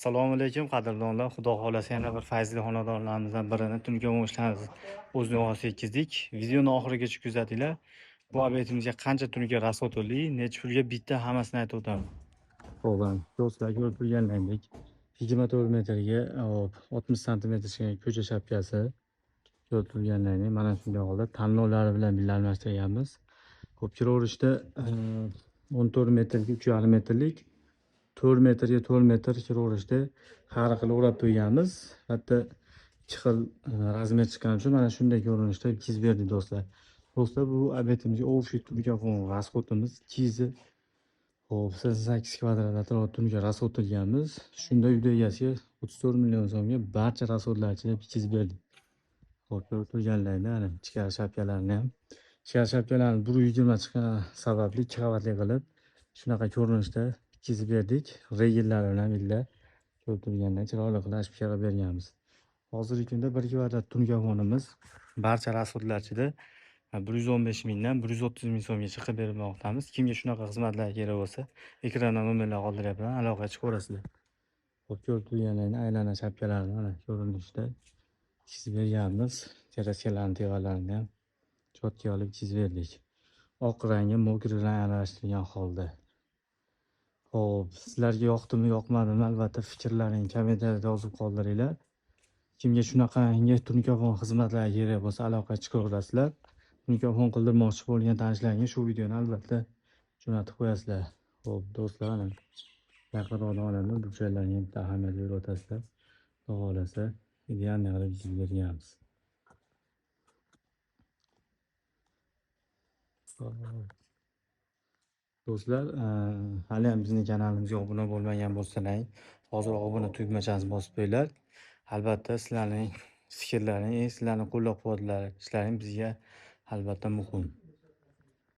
Assalomu alaykum qadrdonlar. Xudo xohlasa yana bir fayzli xonadonlarimizdan birini tungi ishlarimizni o'z nihoyasiga yetkazdik. Videoni oxirigacha kuzatinglar. Bu obyektimizga qancha tungi rasxod bo'ldi, necha pulga bitta hammasini aytib o'taman. Xo'p, do'stlar, ko'rib turganlaringdek 24 metrga 60 santimetr chiqqan ko'cha shapkasi ko'rib turganlaringdek mana shunday holda tanlovlari bilan birga almashtirganmiz. Xo'p, kiraverishda 14 metrga 3,5 metrlik 4 metrga 4 metr kiraverishda har xil o'rab qo'yganmiz. Hatto ikki xil razmer chiqqani uchun mana shunday ko'rinishda bitkazib berdik do'stlar. Do'stlar, bu obyektimizga общий tungi rasxodimiz 200 xo'p 88 kvadrat atrof tungi rasxod qilganmiz. Shunda uyda egasiga 34 million so'mga barcha rasxodlar ichida bitkazib berdik. Xo'p, ko'rib turganlaringda ana ichkari shapkalarni ham, ichkari shapkalarni 120 chiqqani sababli 2 qavatli qilib shunaqa ko'rinishda bitkazib berdik. Regellari bilan birga ko'rib turganlar chiroyli qilib ochib chiqarib berganmiz. Hozirgi kunda 1 kvadrat tungafonimiz barcha rasxodlar ichida 115 mingdan 130 ming so'mgacha qilib bermoqdamiz. Kimga shunaqa xizmatlar kerak bo'lsa, ekranda nomerlar qoldiryapman, aloqaga chiqaverasizlar. Xo'p, ko'rib turganlaringda aylana shapkalarni mana ko'rinishda bitkazib berganmiz. Teraskalarni tevalarini ham chotga olib bitkazib berdik. Oq rangi mokri rang aralashtirilgan holda. Xo'p, sizlarga yoqdimi, yoqmadimi, albatta fikrlaringni kommentariyada yozib qoldiringlar. Kimga shunaqangi tunkafon xizmatlari kerak bo'lsa, aloqaga chiqaverasizlar. Tunkafon qildirmoqchi bo'lgan tanishlaringga shu videoni albatta jo'natib qo'yasizlar. Xo'p, do'stlar, mana yaqinroqdan olaman, burchaklarga bitta ahamiyat berib o'tasizlar. Xudo xohlasa, idealniy qilib bitkazib berganmiz. Do'stlar, hali ham bizning kanalimizga obuna bo'lmagan bo'lsalaring, hozir obuna tugmachasini bosib qo'yinglar. Albatta sizlarning fikrlaring, sizlarning qo'llab-quvvatlashlaring bizga albatta muhim.